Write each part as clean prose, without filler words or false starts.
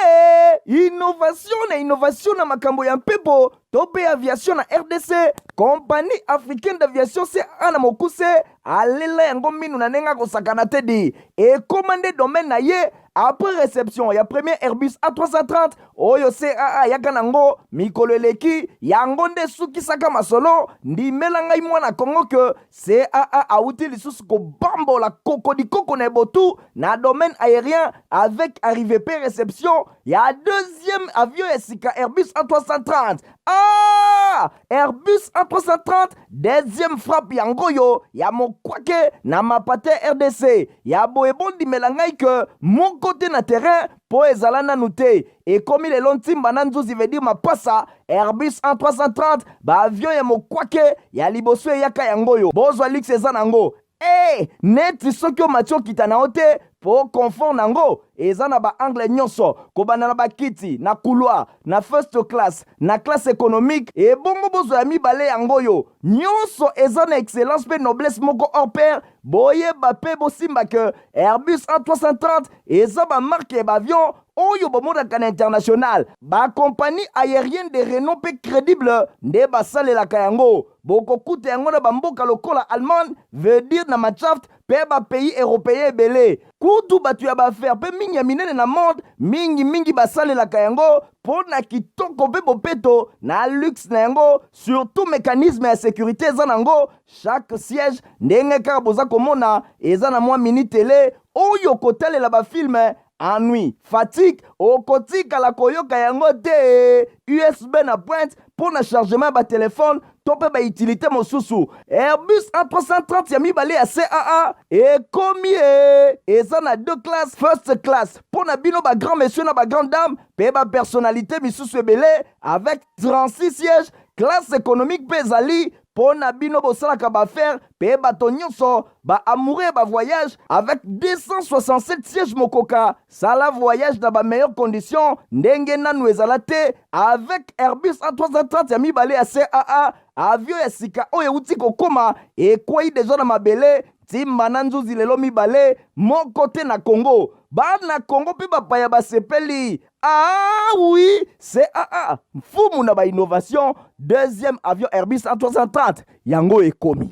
Ee, innovation na innovation na makambo ya mpepo to mpe aviation na RDC, Compagnie africaine d'aviation CAA na mokuse alela yango minu na ndenge akosakana te di ekoma nde domaine na ye après réception ya premier Airbus A330 oyo CAA ayaka nango mikolo eleki, yango nde esukisaka masolo. Ndimela ngai mwana Congo ke CAA awuti lisusu kobambola kokodikoko na ebotu na domaine aérien avec arrivée pe réception ya deuxième avion ya sika Airbus A330. Ah! Airbus A330 deuxième frappe yango oyo ya mokwake na mapate RDC ya boye. Bondimela ngai ke moko te na terrain mpo ezala nanu te, ekomi lelo ntimba na nzuzi veut dire mapasa. Airbus A330, baavion ya mokwake ya liboso eyaka yango oyo. Bozwa luxe eza nango e neti soki omati okita na yo te, mpo confort nango eza na baangle nyonso, kobanda na bakiti na couloir, na first class, na classe économique. Ebongo bozwa ya mibale yango oyo, nyonso eza na excellence mpe noblesse moko hors pair. Boyeba mpe bosimba ke Airbus A330 eza bamarque ya baavion oyo bomonaka na international. Bacompagnie aérienne de renom mpe crédible nde basalelaka yango. Bokokuta yango na bamboka lokola Allemagne, veut dire na Mannschaft, mpe bapays européen ebele. Kutu bato ya baaffaires mpe mingi ya minene na monde mingimingi basalelaka yango mpo na kitoko mpe bopeto na luxe na yango. Surtout mécanisme ya sécurité eza nango, chaque siège, ndenge kaka boza komona, eza na mwa mini télé oyo kotalela bafilm. Ennui, fatigue okotikala koyoka yango te. USB na pointe mpo na chargement ya batelefone to mpe bautilité mosusu. Airbus A330 ya mibale ya CAA ekomi e eza na deux classes: first class mpo na bino bagrand monsieur na bagrande dame mpe bapersonnalité misusu ebele avec 36 sièges. Classe économique mpe ezali mpo na bino bosalaka baaffaires mpe bato nyonso baamoureux ya bavoyage avec 267 sièges. Mokoka sala voyage na bameilleures conditions ndenge nanu ezala te avec Airbus A330 ya mibale ya CAA. Avion ya sika oyo euti kokóma, ekwei deja na mabele ntimba na nzuzi lelo mibale moko te na Congo. Bana Congo mpe bapaya basepeli. Ah oui, CAA mfumu na bainnovation, deuxième avion Airbus A330 yango ekomi.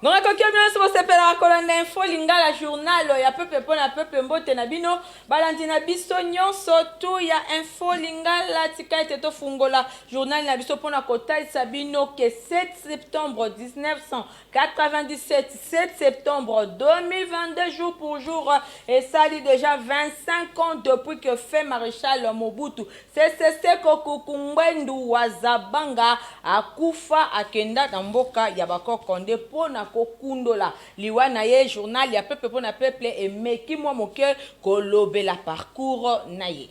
Ngonga koki nyonso bosepelaka kolanda Info Lingala, journal ya peuple mpo na peuple. Mbote na bino balandi na biso nyonso tu ya Info Lingala. Tika ete tofungola journal na biso mpona kotalisa bino ke 7 septembre 1997, 7 septembre 2022, jour pour jour, esali déjà 25 ans depuis que feu maréchal Mobutu Sese Seko Kuku Ngbendu wa Zabanga akufa, akenda na mboka ya bakoko. Nde mpo na kokundola liwa na ye, journal ya peuple mpo na peuple emeki mwa moke kolobela parcours na ye.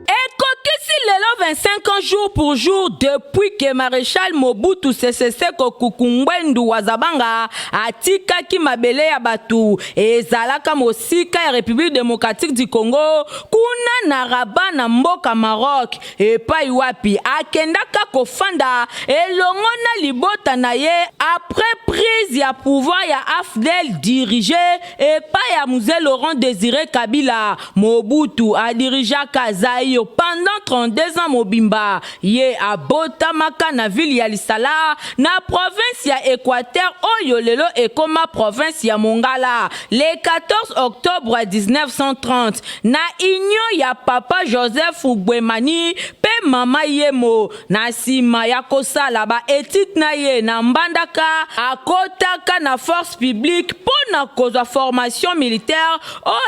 Ekokisi lelo 25 ans jour pour jour depuis que maréchal Mobutu Sese Seko Kuku Ngbendu wa Zabanga atikaki mabele ya bato ezalaka mosika ya République démocratique du Congo, kuna na Rabat na mboka Maroc, epai wapi akendaka kofanda elongo na libota na ye après prise ya pouvoir ya AFDL dirigé epai ya Mzee Laurent Désiré Kabila. Mobutu adirigeaka Zaïre pendant 32 ans mobimba. Ye abotamaka na ville ya Lisala na province ya Équateur, oyo lelo ekoma province ya Mongala, le 14 octobre 1930, na union ya papa Joseph Gbemani mpe mama Yemo. Na nsima ya kosala baétudes na ye na Mbandaka, akotaka na force publique mpo na kozwa formation militaire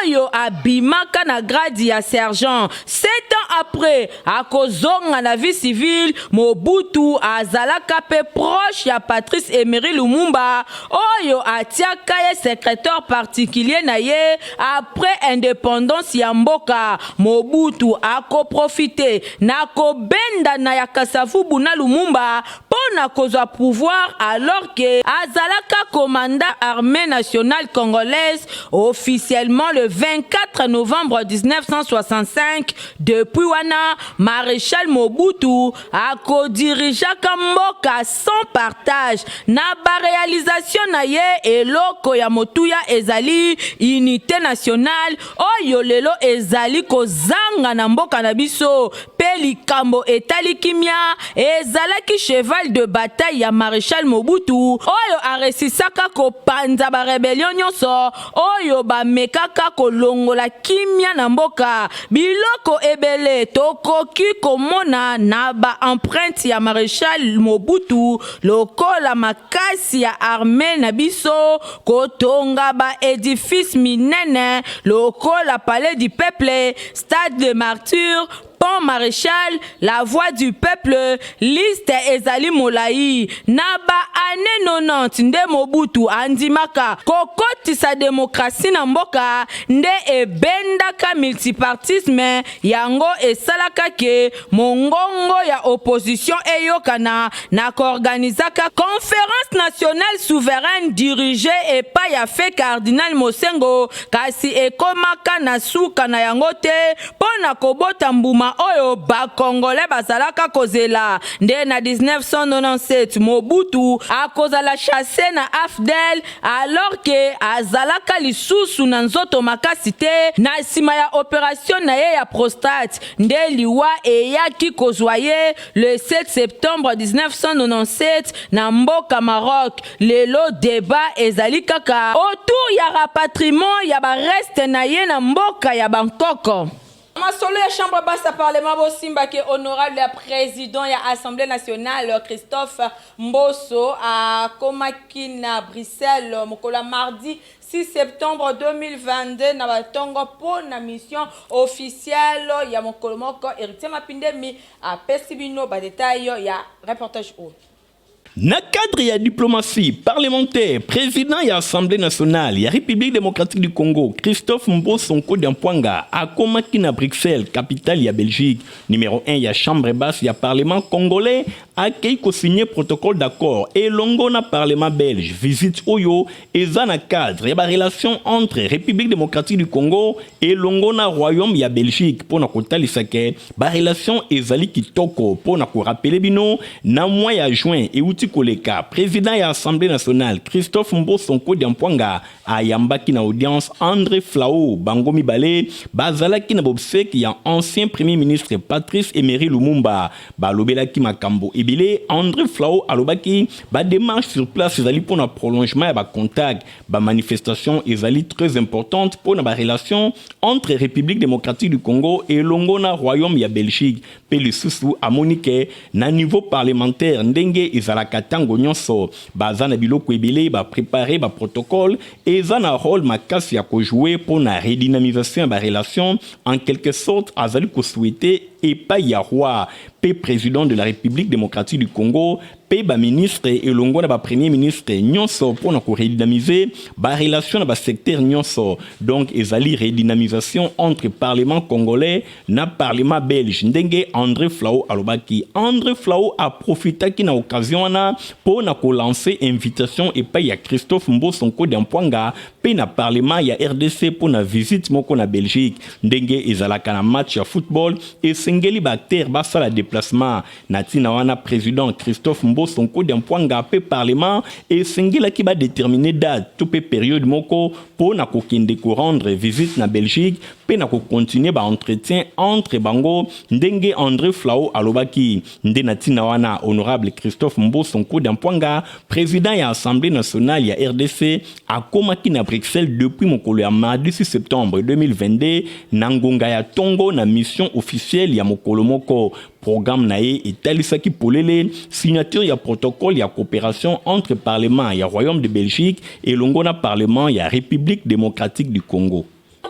oyo abimaka na grade ya sergent. 7 ans après, akozonga na vie civile. Mobutu azalaka mpe proche ya Patrice Emery Lumumba, oyo atiaka ye secrétaire particulier na ye. Après indépendance ya mboka, Mobutu akoprofite na kobendana ya Kasavubu na Lumumba. mpo na kozwa pouvoir alors que azalaka commandant armée nationale congolaise officiellement le 24 novembre 1965. Depuis wana, Maréchal Mobutu akodirigeaka mboka sans partage. Na baréalisation na ye, eloko ya motuya ezali unité nationale oyo lelo ezali kozanga na mboka na biso. Mpe likambo etali kimia ezalaki cheval de bataille ya Maréchal Mobutu, oyo aresisaka kopanza barébellion nyonso oyo bamekaka kolongola kimia na mboka. Biloko ebele tokoki komona na baempreinte ya Maréchal Mobutu, lokola makasi ya armée na biso, kotonga baédifice minene lokola Palais du Peuple, Stade de Martyr, Pont Maréchal, la Voix du Peuple, liste ezali molai. Na baannées 90 nde Mobutu andimaka kokotisa demokrasi na mboka, nde ebendaka multipartisme. Yango esalaka ke mongongo ya opposition eyokana na koorganizaka Conférence nationale souveraine dirigée epai ya feu Cardinal Monsengwo, kasi ekomaka na suka na yango te mpo na kobota mbuma oyo bakongole bazalaka kozela. Nde na 1997, Mobutu akozala chassé na AFDL alors ke azalaka lisusu na nzoto makasi te na nsima ya opération na ye ya prostate. Nde liwa eyaki kozwa ye le 7 septembre 1997 na mboka Maroc. Lelo débat ezali kaka autour ya rapatriement ya bareste na ye na mboka ya bankoko. Masolo ya chambre basse ya parlement, bosimbaki honorable ya président ya Assemblée nationale Christophe Mboso akomaki na Bruxelles mokolo ya mardi 6 septembre 2022 na batongo mpo na mission officielle ya mokolo moko. Héritier Mapindemi apesi bino badétail ya reportage oyo. Na cadre ya diplomatie parlementaire, président ya Assemblée nationale ya République démocratique du Congo, Christophe Mboso Nkodia Mpwanga, akomaki na Bruxelles, capitale ya Belgique. Numéro 1 ya chambre basse ya parlement congolais akei kosigner protocole d'accord elongo na parlement belge. Visite oyo eza na cadre ya barelation entre République démocratique du Congo elongo na royaume ya Belgique, mpo na kotalisa ke barelation ezali kitoko. Mpo na korappeler bino, na mois ya juin euti koleka, président ya Assemblée nationale Christophe Mboso Nkodia Mpwanga ayambaki na audience André Flahaut. Bango mibale bazalaki na obsèques ya ancien premier ministre Patrice Emery Lumumba. Balobelaki makambo ebele. André Flahaut alobaki badémarche sur place ezali mpona prolongement ya bacontact, bamanifestation ezali très importante mpona barelation entre République démocratique du Congo elongo na royaume ya Belgique. Mpe lisusu amoni ke na niveau parlementaire, ndenge ezalaka ntango nyonso, baza na biloko ebele baprépare, baprotocole eza na rôle makasi ya kojouer mpo na redynamisation ya barelation. En quelque sorte, azali kosouhaiter epai ya roi mpe président de la République démocratique du Congo mpe baministre elongo na bapremier ministre nyonso mpo na koredynamiser barelation na basecteur nyonso. Donc ezali redynamisation entre parlement congolais na parlement belge, ndenge André Flahaut alobaki. André Flahaut aprofitaki na occasion wana mpo na kolancer invitation epai ya Christophe Mboso Nkodia Mpwanga mpe na parlement ya RDC mpo na visite moko na Belgique. Ndenge ezalaka na match ya football, esengeli baacteur basala déplacement. Na ntina wana, président Christophe Mboso Nkodia Mpwanga mpe parlement esengelaki badéterminer date to mpe période moko mpo na kokende korendre visite na Belgique mpe na kocontinuer baentretien entre bango, ndenge André Flahaut alobaki. Nde na ntina wana, honorable Christophe Mboso Nkodia Mpwanga, président ya Assemblée nationale ya RDC, akomaki na Bruxelles depuis mokolo ya mardi 6 septembre 2022 na ngonga ya ntongo na mission officielle ya mokolo moko. Programme na ye etalisaki polele signature ya protocole ya coopération entre parlement ya royaume de Belgique elongo na parlement ya République démocratique du Congo.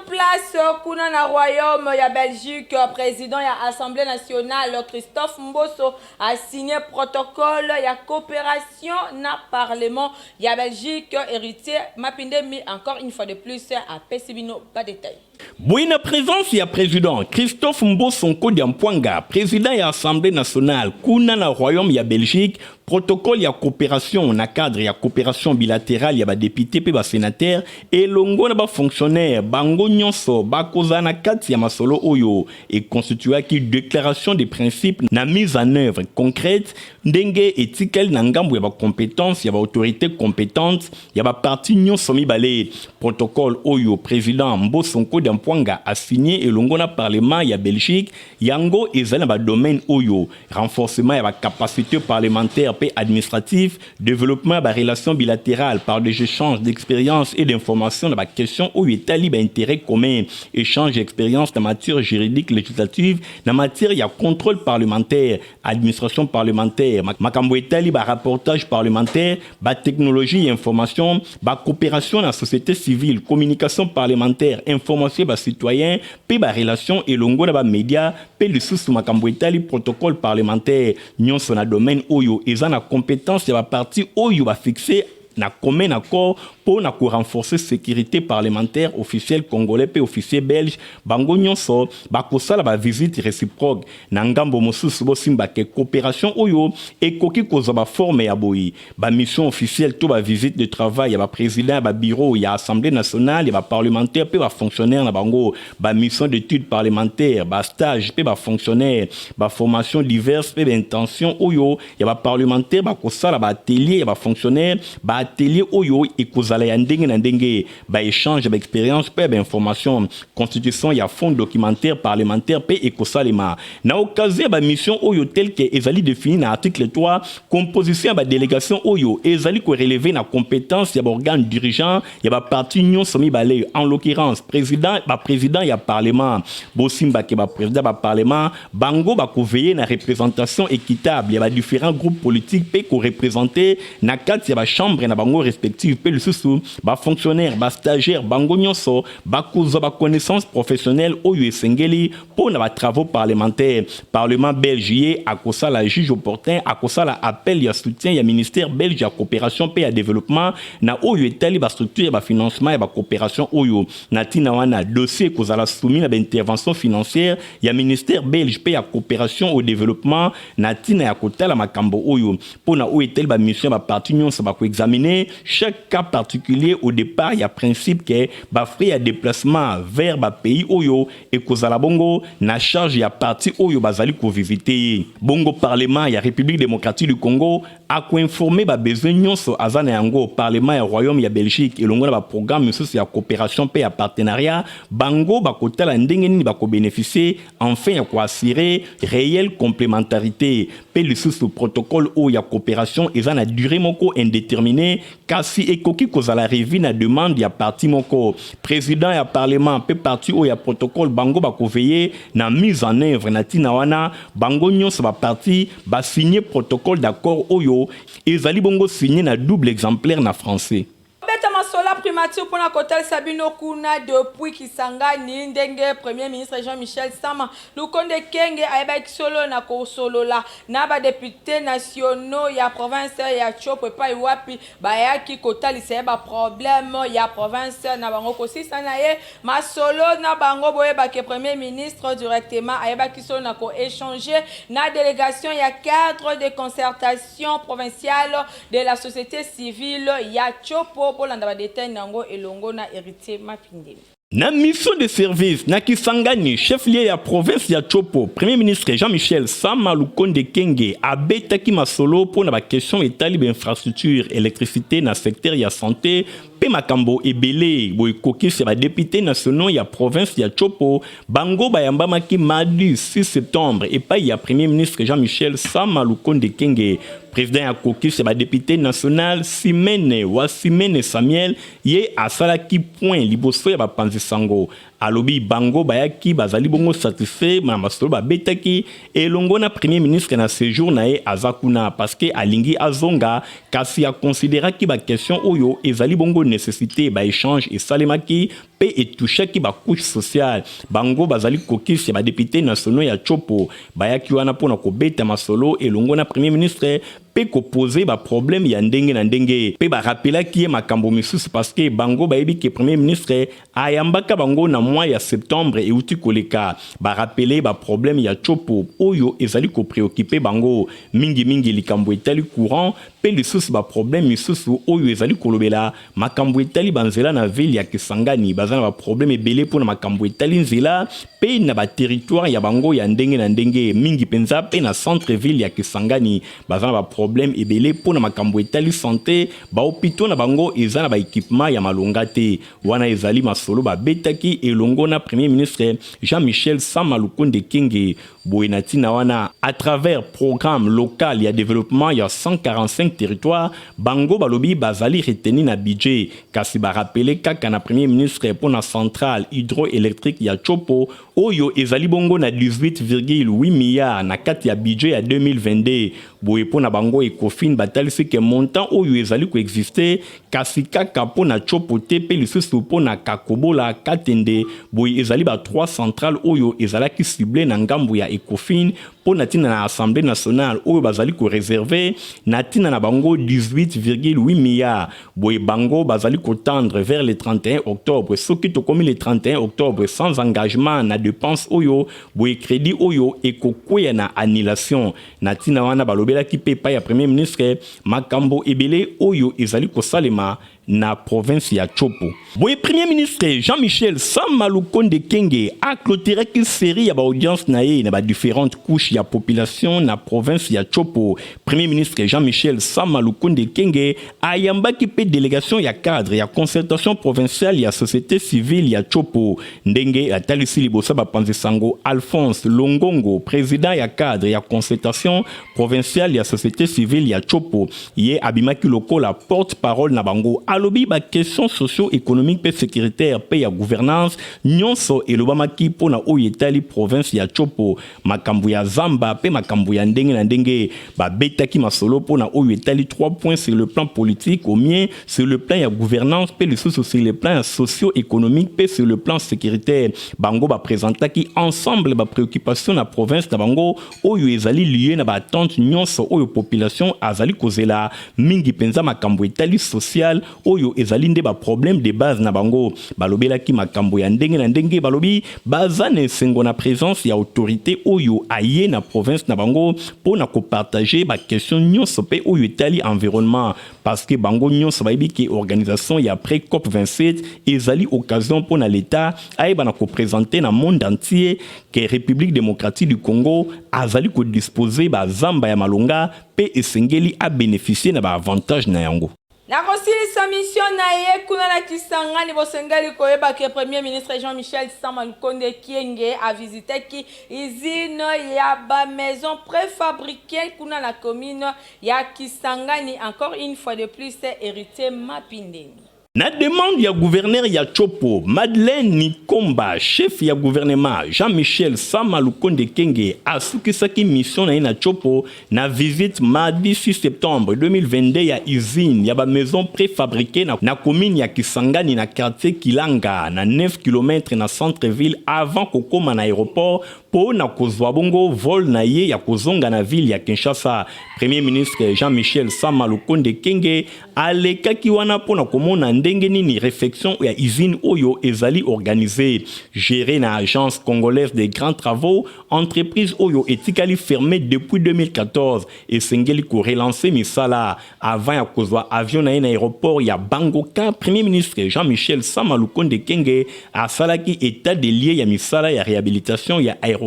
Place kuna na royaume ya Belgique, président ya Assemblée nationale Christophe Mboso a signé protocole ya coopération na parlement ya Belgique. Héritier Mapindemi, encore une fois de plus, apesi bino badétail. Boye na presence ya president Christophe Mboso Nkodia Mpwanga, president ya Assemblee nationale kuna na Royaume ya Belgique, protocole ya cooperation na cadre ya cooperation bilaterale ya ba deputes mpe ba senateurs elongo na ba fonctionnaires bango nyonso bakozala na kati ya masolo oyo econstituaki declaration de principe na mise en œuvre concrète ndenge etikali na ngambo ya ba competences ya ba autorites competentes ya ba parties nyonso mibale. Protocole oyo president Mboso Nkodia Mpwanga a signer elongo na parlement ya Belgique, yango ezali na ba domaines oyo, renforcement ya ba capacites parlementaires mpe administratives, developpement ya ba relations bilaterales par des echanges d'experiences et d'informations na ba questions oyo etali ba interets communs, echange ya experiences na matière juridique legislative, na matière ya controle parlementaire, administration parlementaire, makambo etali ba rapportages parlementaires, ba technologies ya information, ba cooperation na societe civile, communication parlementaire, information ya ba citoyens mpe ba relations elongo na ba medias mpe lisusu makambo etali protocole parlementaire, nionso na domaine oyo eza na competence ya ba parties oyo ba fixer na commun accord mpo na ko renforcer securite parlementaire officiel congolais mpe officier belge, bango nionso bakosala ba visites reciproques. Na ngambo mosusu, bosimba ke cooperation oyo ekoki kozwa ba formes ya boye, ba missions officielles to ba visites de travail ya ba presidents ya ba bureaux ya Assemblee nationale, ya ba parlementaires mpe ba fonctionnaires na bango, ba missions d'etudes parlementaires, ba stages mpe ba fonctionnaires, ba formations diverses mpe ba intentions oyo ya ba parlementaires bakosala, ba ateliers ya ba fonctionnaires, ba ateliers oyo ekozala ya ndenge na ndenge, ba echanges ya ba experiences mpe ya ba informations, constitution ya fonds documentaire parlementaire mpe ekosalema na occasion ya ba missions oyo tel que ezali defini na article 3. Composition ya ba delegations oyo ezali ko relever na competence ya ba organes dirigeants ya ba parties nionso mibale, en l'occurrence president, ba presidents ya parlement. Bosimba que ba presidents ya ba parlements Bango ba ko veiller na representation equitable ya ba differents groupes politiques pe ko representer na kati ya ba chambres na bango respectives pe lisusu ba fonctionnaires, ba stagiaires bango nionso bakozwa ba connaissances professionnelles oyo esengeli po na ba travaux parlementaires. Parlement belge ye akosala juge opportun akosala appel ya soutien ya ministère belge ya cooperation pe ya developpement na oyo etali ba structures ya ba financements ya ba cooperations oyo. Na tina wana, dossier ekozala soumis na ba interventions financières ya ministère belge mpe ya cooperation au developpement na tina ya kotala makambo oyo. Mpo na oyo etali ba missions ya ba parties nionso, bako examiner chaque cas particulier au depart ya principe que ba frais ya deplacement vers ba pays oyo ekozala bongo na charge ya partie oyo bazali ko visiter ye. Bongo parlement ya Republique democratique du Congo Ako informer ba besoins nionso aza na yango parlement ya royaume ya Belgique elongo na ba programmes misusu ya cooperation mpe ya partenariat, bango bakotala ndenge nini bako beneficier enfin ya ko assurer reelle complementarite mpe lisusu protocole oyo ya cooperation eza na duree moko indeterminee kasi ekoki kozala revu na demande ya partie moko. President ya parlement mpe partie oyo ya protocole bango bako veiller na mise en oeuvre na tina wana bango nionso ba parties Ba signer protocole d'accord oyo ezali bongo signe na double exemplaire na français. Beta masolo ya primature pona kotalisa bino kuna depuis Kisangani ndenge Premier ministre Jean-Michel Sama Lukonde Kyenge ayebaki solo na kosolola na ba deputes nationaux ya province ya Tshopo epayi wapi Bayaki kotalisa ye ba problèmes ya province na bango kosisa na ye masolo na bango boyeba ke premier ministre directement ayebaki solo na ko echanger na delegation ya cadre de concertation provinciale de la societe civile ya Tshopo bolanda ba details na yango elongo na Heritier Mapindemi. Na mission de service na Kisangani, chef-lieu ya province ya Tshopo, Premier ministre Jean-Michel Sama Lukonde Kyenge abetaki masolo mpo na ba questions etali ba infrastructures, electricite na secteur ya sante mpe makambo ebele. Boye caucus ya ba deputes nationaux ya province ya Tshopo bango bayambamaki mardi 6 septembre epayi ya Premier ministre Jean-Michel Sama Lukonde Kyenge. President ya caucus ya ba deputes national Simene Wasimene Samuel Ye asalaki point liboso ya bapanzi sango, alobi bango bayaki bazali bongo satisfait na masolo babetaki elongo na premier ministre na sejour na ye aza kuna parce que alingi azonga kasi a consideraki ba questions oyo ezali bongo necessite ba echanges esalemaki pe etouchaki ba couches sociales bango bazali caucus ya ba deputes nationaux ya Tshopo bayaki wana pona kobeta masolo elongo na premier ministre pe ko poser ba problèmes ya ndenge na ndenge pe ba rappelaki ye makambo misusu parce que bango bayebi que premier ministre ayambaka bango na mois ya septembre euti koleka. Barappeler baproblème ya Tshopo oyo ezali kopréoccuper bango mingimingi, likambo etali courant mpe lisusu baproblème misusu oyo ezali kolobela makambo etali banzela na ville ya Kisangani. Baza na baproblème ebele mpona makambo etali nzela mpe na baterritoire ya bango ya ndenge na ndenge, mingi mpenza mpe na centre ville ya Kisangani. Baza na baproblème ebele mpona makambo etali santé, bahôpitaux na bango eza na baéquipement ya malonga te. Wana ezali masolo babetaki elongo na Premier ministre Jean-Michel Sama Lukonde Kenge. Boye na ntina wana, à travers programme local ya développement ya 145 territoire, bango balobi bazali retenu na budget. Kasi barappeler kaka na Premier ministre mpo na centrale hydroélectrique ya Tshopo oyo ezali bongo na 18,8 milliards na kati ya budget ya 2022. Boye mpo na bango, Ecofin batalisi ke montant oyo ezali koexister, kasi kaka mpo na Tshopo te, mpe lisusu mpo na Kakobola, Katende. Boye ezali ba trois centrale oyo ezalaki ciblé na ngambo ya Ecofin mpo na ntina na Assemblée nationale oyo bazali koréserver na ntina na bango 18,8 milliards. Boye bango bazali kotendre vers le 31 octobre. Soki tokomi le 31 octobre sans engagement na dépense oyo, boye crédit oyo ekokweya na annulation. Na ntina wana, balobelaki mpe epai ya Premier ministre makambo ebele oyo ezali kosalema na province ya Tshopo. Boye Premier ministre Jean-Michel Sama Lukonde Kenge aclôturaki série ya baaudience na ye na badifférentes couches ya population na province ya Tshopo. Premier ministre Jean-Michel Sama Lukonde Kenge ayambaki mpe délégation ya cadre ya concertation provinciale ya société civile ya Tshopo. Ndenge atalisi liboso bapanzi sango, Alphonse Longongo, président ya cadre ya concertation provinciale ya société civile ya Tshopo, ye abimaki lokola porte-parole na bango, alobi baquestion socio-économique mpe sécuritaire mpe ya gouvernance nyonso elobamaki mpo na oyo etali province ya Tshopo, makambo ya zamba mpe makambo ya ndenge na ndenge. Babetaki masolo mpo na oyo etali 3 points sur le plan politique, au mien sur le plan ya gouvernance, mpe lisusu sur le plan ya socio-économique mpe sur le plan sécuritaire. Bango baprésentaki ensemble bapréoccupation na province na bango oyo ezali lié na baattente nyonso oyo population azali kozela, mingi mpenza makambo etali social oyo ezali nde baproblème de base na bango. Balobelaki makambo ya ndenge na ndenge. Balobi baza na esengo na présence ya autorité oyo aye na province na bango mpo na kopartager baquestion nyonso mpe oyo etali environnement, parce que bango nyonso bayebi ke organisation ya pré COP 27 ezali occasion mpo na l'État ayeba na koprésenter na monde entier ke République démocratique du Congo azali kodispose bazamba ya malonga mpe esengeli abénéficie na baavantage na yango. Na kosilisa mission na ye kuna na Kisangani, bosengeli koyeba ke Premier ministre Jean-Michel Sama Lukonde Kienge avisitaki usine ya bamaison préfabriqué kuna na commune ya Kisangani. Encore une fois de plus, Héritier Mapindeni. Na demande ya gouverneur ya Tshopo, Madeleine Nikomba, chef ya gouvernement Jean-Michel Sama Lukonde Kenge asukisaki mission na ye na Tshopo na visite mardi 6 septembre 2022 ya usine ya bamaison préfabriqué na commune ya Kisangani, na quartier Kilanga, na 9 km na centre-ville, avant kokóma na aéroport mpo na kozwa bongo vol na ye ya kozonga na ville ya Kinshasa. Premier ministre Jean-Michel Sama Lukonde Kenge alekaki wana mpo na komona ndenge nini réfection ya usine oyo ezali organisé, géré na Agence congolaise des grands travaux. Entreprise oyo etikali fermé depuis 2014, esengeli korelancer misala. Avant ya kozwa avion na ye na aéroport ya Bangoka, Premier ministre Jean-Michel Sama Lukonde Kenge asalaki état des lieux ya misala ya réhabilitation ya aérogare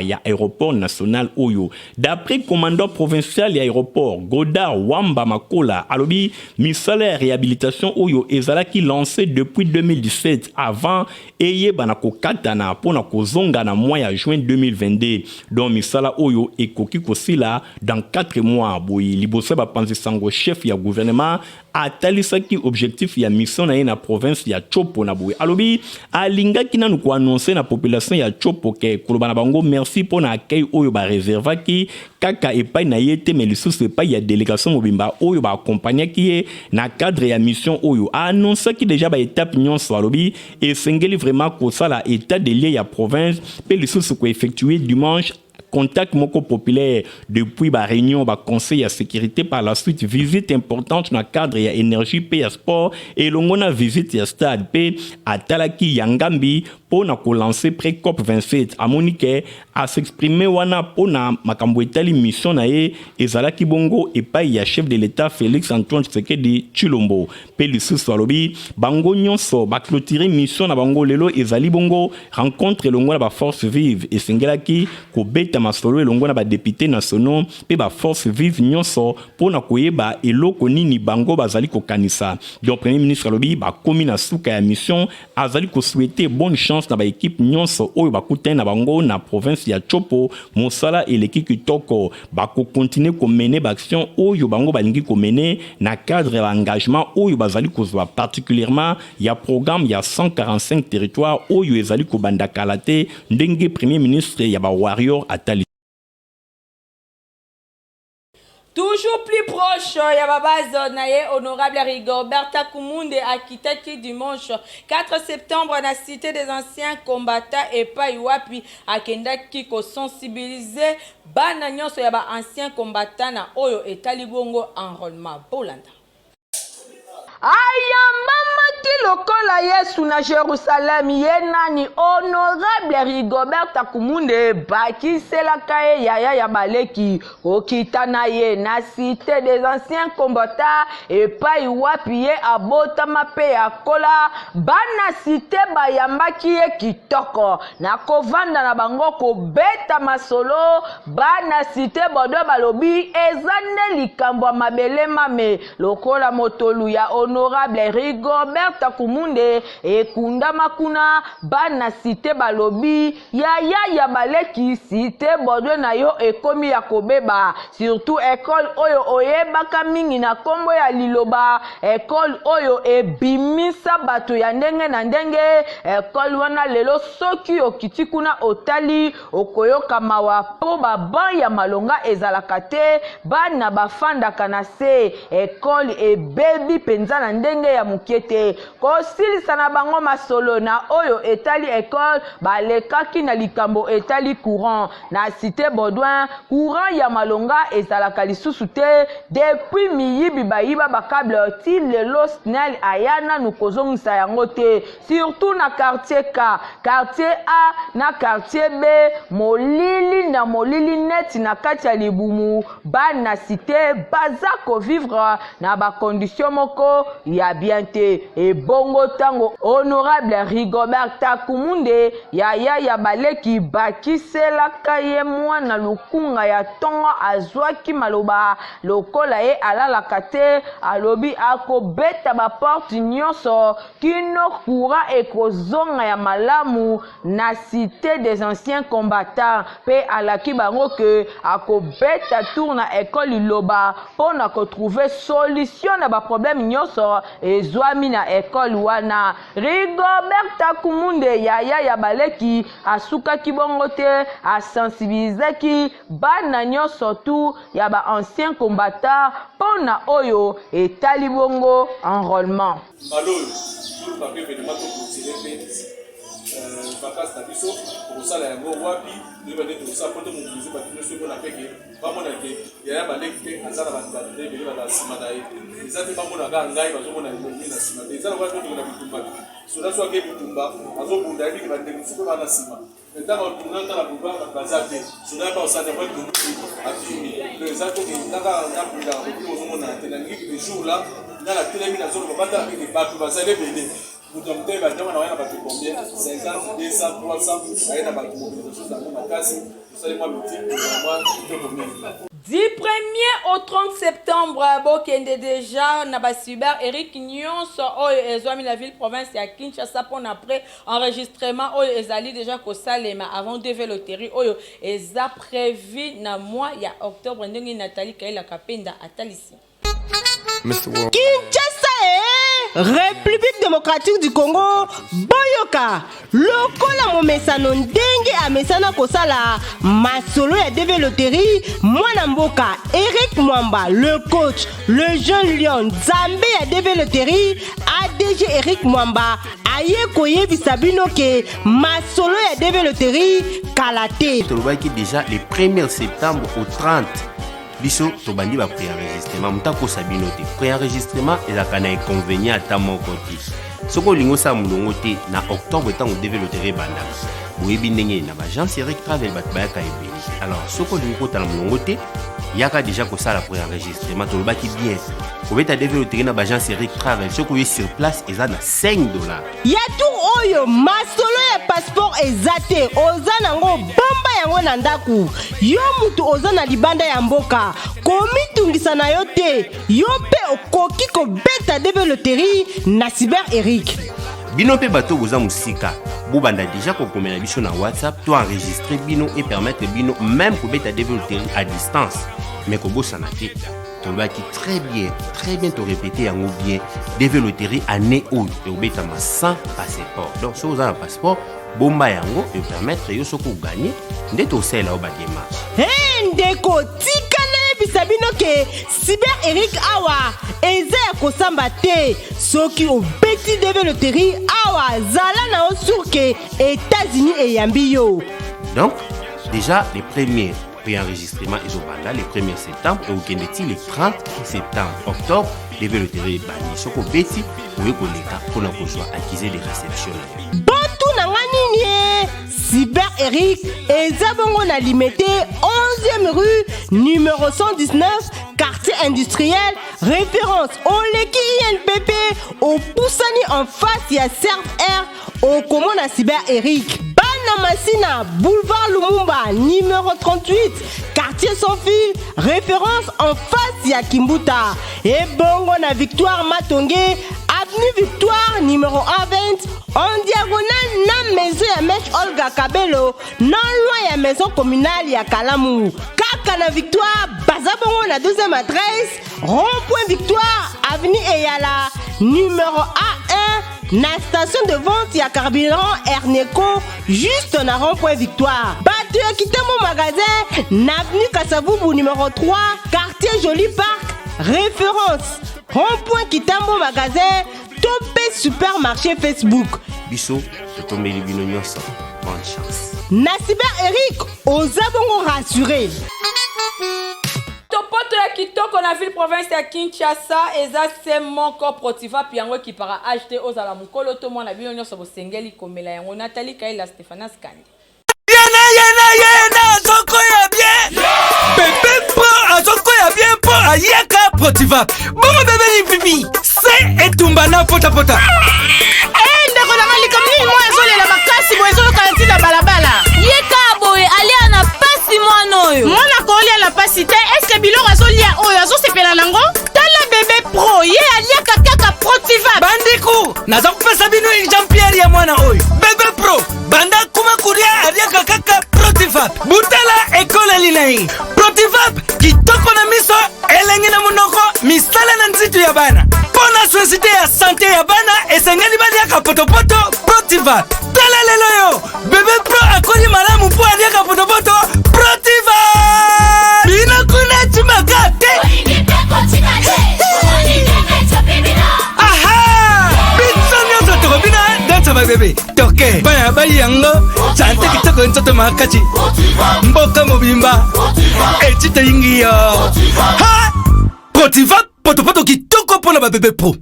ya aéroport national oyo. D'après commandant provincial ya aéroport, Godard Wamba Makola, alobi misala ya réhabilitation oyo ezalaki lancé depuis 2017 avant eyebana kokatana mpo na kozonga na mois ya juin 2022. Donc misala oyo ekoki kosila dans 4 mois. Boye liboso ya bapanzi sango, chef ya gouvernement atalisaki objectif ya mission na ye na province ya Tshopo. Na boye alobi alingaki nanu koannoncer na population ya Tshopo ke koloba na bango merci mpo na accueil oyo bareservaki kaka epai na ye te, mais lisusu epai ya délégation mobimba oyo baakompagnaki ye na cadre ya mission oyo. Aannonçaki déjà baétape nyonso. Alobi esengeli vraiment kosala état de lieu ya province mpe lisusu koeffectuer dimanche Contact moko populaire depuis ba reunion ba conseil ya securite par la suite visite importante na cadre ya energie pe ya sport elongo na visite ya stade pe atalaki Yangambi po na ko lancer pre cop 27 amoni ke a s'exprimer wana po na makambo etali mission na ye ezalaki bongo epayi ya chef de l'Etat Felix Antoine Tshisekedi Tshilombo Pe lisusu alobi bango nionso ba cloturer mission na bango lelo ezali bongo rencontre elongo na ba forces vives esengelaki kobeta masolo elongo na ba deputes nationaux pe ba forces vives nionso po na koyeba eloko nini bango bazali kokanisa. Donc Premier ministre alobi bakomi na suka ya mission azali ko souhaiter bonne chance na ba equipes nionso oyo bakutani na bango na province ya Tshopo, mosala eleki kitoko, bako continuer ko mener ba actions oyo bango balingi ko mener na cadre ya ba engagements oyo bazali kozua particulierement ya programme ya 145 territoires oyo ezali kobanda kala te ndenge Premier ministre ya ba Warriors atali. Toujours plus proche ya ba base na ye, honorable Rigobert Takumunde akitaki dimanche 4 septembre na cite des anciens combattants epayi wapi akendaki ko sensibiliser bana nionso ya ba anciens combattants na oyo etali bongo enrolement. Bolanda. Ayambamaki lokola Yesu na Jerusalem, ye nani? Honorable Rigobert Akumunde bakiselaka ye yaya ya baleki kokita na ye na cite des anciens combattants epai wapi ye abotama mpe akola. Bana cite bayambaki ye kitoko na kovanda na bango kobeta masolo. Bana cite Baudouin balobi eza nde likambo ya mabele mame. Lokola motolu ya honorable Rigobert Takumunde ekundama kuna, bana cite balobi yaya ya baleki cite Baudouin na yo ekomi ya kobeba, surtout ecole oyo oyebaka mingi na kombo ya liloba, ecole oyo ebimisa bato ya ndenge na ndenge, ecole wana lelo soki okiti kuna otali Okoyoka mawa po ba banc ya malonga ezalaka te, bana bafandaka na se, ecole ebebi penza na ndenge ya mukie te. Kosilisa na bango masolo na oyo etali ecole, balekaki na likambo etali courant. Na cite Baudouin, courant ya malonga ezalaka lisusu te depuis miyibi bayiba ba cable ti lelo SNEL aya nanu kozongisa yango te. Surtout na quartier K, quartier A na quartier B, molili na molili neti na kati ya libumu, bana cite baza ko vivre na ba conditions moko ya bien te. Ebongo tango honorable Rigobert Takumunde, yaya ya baleki bakiselaka ye mwana lukunga ya tongo azwaki maloba lokola ye alalaka te, alobi akobeta ba porte nionso kino courant ekozonga ya malamu na cite des anciens combattants pe alaki bango que akobeta tour na ecole liloba po na ko trouver solution na ba problème nionso ezwami na ecole wana. Rigobert Takumunde yaya ya baleki asukaki bongo te, a sensibilisaki bana nionso tout ya ba anciens combattants po na oyo etali bongo enrolement. Mbala oyo toluka mpe evenema to clotire mpe vacances na biso tokosala yango wapi toyeba nde tokosala mpo tomobilize bato nyonso mpona mpe ke bamona ke yaya baleki mpe aza na bato bato ebele bazala nsima na ye eza te bamona kaka ngai bazomona elongi na nsima te eza lokola tokende na bitumba soda so ake bitumba azobunda yebi ke bandeko mosusu mpe bana nsima Ntango tuna tala boba bato baza te soda ya baosala yango ebunduki akimi donc eza te ke nga kaka nabundaka bobi ozomonana te nalingi ke jour la nga natelemi nazoloba batala mpe ke bato bazali ebele moto ya motema batama na baye na bato combien 50 200 300 baye na bato mobilisation ezango makasi tosali mwa meeting mwa kitoko mingi. Du premier au 30 septembre bokende dejà na ba cyber Eric nionso oyo ezwami na ville province ya Kinshasa pona pre enregistrement oyo ezali dejà kosalema avant DV loterie oyo eza prevu na mois ya octobre ndenge Nathalie Kayila Kapenda atalisi. Kinshasa ee Republique democratique du Congo boyoka lokola momesano ndenge amesana kosala masolo ya DV Loterie mwana mboka Eric Mwamba le coach le jeune lion nzambe ya DV Loterie a DG Eric Mwamba aye koyebisa bino ke masolo ya DV Loterie kala te. Tolobaki déjà le 1er septembre au 30 biso tobandi ba préenregistrement. Moto akosa bino te, préenregistrement ezalaka na inconvénient ata moko te. Soki olingi osala molongo te na octobre, ntango DV Loterie ebandaka, boyebi ndenge na baagence Eric Travel bato bayaka ebele. Alors soki olingi kotala molongo te, yaka déjà kosala préenregistrement. Tolobaki bien, kobeta DV Loterie na baagence Eric Travel, soki oye sur place, eza na 5 $. Ya tour oyo, masolo ya passeport eza te. Oza nango, bomba yango na ndako. Yo mutu oza na libanda ya mboka, komitungisa na yo te. Yo mpe okoki kobeta DV Loterie na Cyber Eric. Bino mpe bato boza mosika, bobanda déjà kokomela biso na WhatsApp to enregistrer bino et permettre bino même kobeta DV Loterie à distance. Mais kobosana te, tolobaki très bien, très bien, torépété yango bien: DV Loterie année oyo ekobetama sans passeport. Donc soki oza na passeport, bomba yango, epermettre yo soki ogagner nde tosalela yo badémarche. He ndeko, tika nayebisa bino ke Cyber Eric awa eza ya kosamba te. Soki obeti DV Loterie awa, zala na yo sûr ke États-Unis eyambi yo. Donc déjà les premiers préenregistrement ezobanda le 1er septembre, ekokende ti le 30 septembre. Octobre, DV Loterie ebandi. Soki obeti, oye koleka mpona kozwa accusé de réception na yo. Botuna nga nini ye? Cyber Eric eza bongo na Limete, 11e rue, numéro 119, quartier industriel. Référence: oleki INPP, opusani en face ya Serve Air, okomona Cyber Eric. Bana Masina, boulevard Lumumba, numéro 38, quartier Sans Fil. Référence: en face ya Kimbuta. Ebongo na Victoire Matonge, avenue Victoire, numéro 120, en diagonale na maison ya Mèche Olga Kabelo, non loin ya maison communale ya Kalamu. Kaka na Victoire, baza bongo na deuxième adresse: rond-point Victoire, avenue Eyala, numéro A1, na station de vente ya carburant Erneco, juste na rond-point Victoire. Bato ya Kitambo magasin, na avenue Kasavubu, numéro 3, quartier Joli Parc. Référence: rond-point Kitambo magasin to mpe supermarché Facebook. Biso totombeli bino nyonso bonne chance. Na Cyber Eric, oza bongo rassuré. Topoto ya kitoko na ville province ya Kinshasa eza se moko, Protivap. Yango ekipaka age te, ozala mokolo to mwana, bino nyonso bosengeli komela yango. Nathalie Kaila, Stéphanas Kandi. Yena yena yena, azokoya bien. Bébé Pro azokoya bien mpo ayaka Protivap. Bongo bébé Lipipi se etumba na potapota. Ndeko nanga, likambo nini? Mwa ezolela makasi boye, ezoyoka na ntina balabala. Ye kaka boye alia na pasi, mwana oyo. Mwana kolia na pasi te. Eske biloko azolia oyo azosepela nango? Tala bébé Pro, ye aliaka kaka Protiva. Bandeko, naza kopesa bino exemplaire ya mwana oyo, bébé Pro. Banda kuma kolia, aliaka kaka Protivap. Butala ekoleli na ye. Protivap kitoko na miso, elengi na monoko, misala na nzitu ya bana. Mpo na société ya santé ya bana, esengeli baliaka potopoto Protivap. Tala lelo yo, bébé Pro akoli malamu mpo aliaka potopoto Protivap. Bino kuna timaka te. Aha, biso nyonso tokobina danse babébé toke bana bai yango. Santé kitoko, nzoto makasi, mboka mobimba eti toyingi yo. Ha, Protiva, potopoto kitoko mpo na babébé Pro.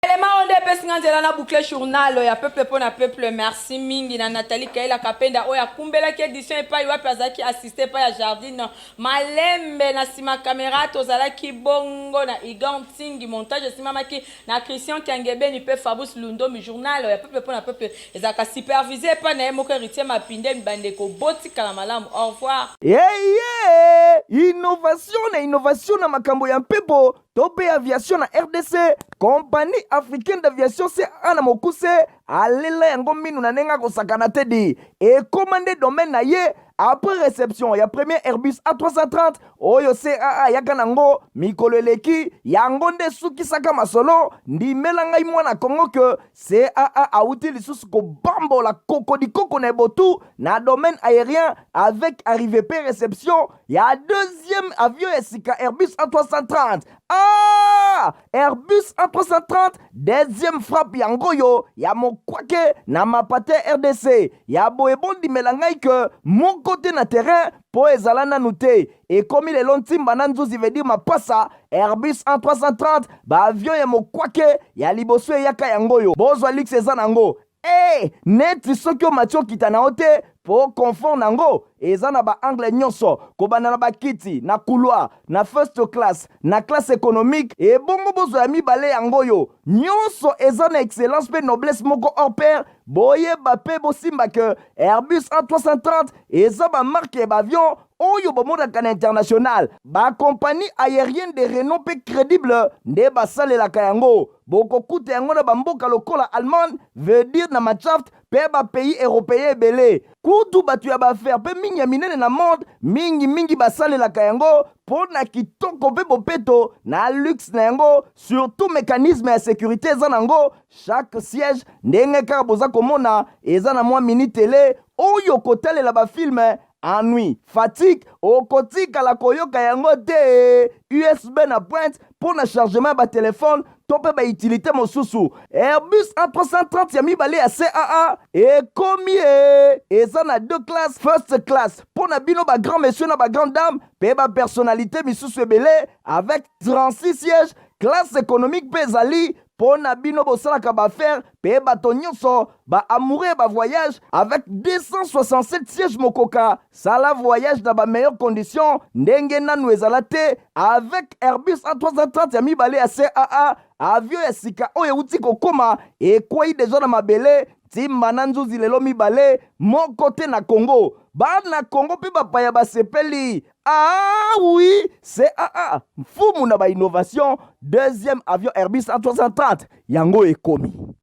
Elema oyo nde epesinga nzela na boucle journal ya peuple mpo na peuple. Merci mingi na Nathalie Kaela Kapenda oyo akumbelaki édition epai wapi azalaki assisté epai ya Jardine Malembe. Na nsima caméra tozalaki bongo na Igor Ntingi. Montage esimamaki na Christian Kiangebeni mpe Fabrice Lundomi. Journal ya peuple mpo na peuple ezalaka supervisé epai na ye moko Héritier Mapinde. Bandeko, botikala malamu, au revoir. Eye innovation na innovation na makambo ya mpepo to mpe aviation na RDC, Compagnie africaine d'aviation, CAA na mokuse, alela yango minu na ndenge akosakana te di. Ekoma nde domaine na ye après réception ya premier Airbus A330 oyo CAA ayaka nango mikolo eleki. Yango nde esukisaka masolo. Ndimela ngai mwana Congo ke CAA awuti lisusu kobambola kokodikoko na ebotu na domaine aérien avec arrivée pe réception ya deuxième avion ya sika Airbus A330. Ah! Airbus A330 deuxième frappe yango oyo ya mokwake na mapate RDC ya boye. Bondimela ngai ke moko te na terrain mpo ezala nanu te. Ekomi lelo ntimba na nzuzi, veut dire mapasa. Airbus A330, baavion ya mokwake ya liboso eyaka yango oyo. Bozwa luxe eza nango e neti soki omati okita na yo te, mpo confort nango eza na baangle nyonso, kobanda na bakiti na couloir, na first class, na classe économique. Ebongo bozwa ya mibale yango oyo, nyonso eza na excellence mpe noblesse moko hors pair. Boyeba mpe bosimba ke Airbus A330 eza bamarque ya baavion oyo bomonaka na international. Bacompagnie aérienne de renom mpe crédible nde basalelaka yango. Bokokuta yango na bamboka lokola Allemagne, veut dire na Mannschaft, mpe bapays européen ebele. Kutu bato ya baaffaires mpe mingi ya minene na monde mingimingi basalelaka yango mpo na kitoko mpe bopeto na luxe na yango. Surtout mécanisme ya sécurité eza nango. Chaque siège, ndenge kaka boza komona, eza na mwa mini télé oyo kotalela bafilm. Ennui, fatigue, okotikala koyoka yango te. USB na pointe mpo na chargement ya batelefone to mpe bautilité mosusu. Airbus A330 ya mibale ya CAA ekomi e eza na deux classes: first class mpo na bino bagrand monsieur na bagrand dame mpe bapersonnalité misusu ebele avec 36 sièges. Classe économique mpe ezali mpo na bino bosalaka baaffaires mpe bato nyonso baamoureux ya bavoyage avec 267 sièges. Mokoka sala voyage na bameilleures conditions ndenge nanu ezala te avec Airbus A330 ya mibale ya CAA. Avion ya sika oyo euti kokóma, ekwei deja na mabele ntimba na nzuzi lelo mibale, moko te na Congo. Bana Congo mpe bapaya basepeli. Ah oui, CAA, mfumu na bainnovation. Deuxième avion Airbus A330 yango ekomi.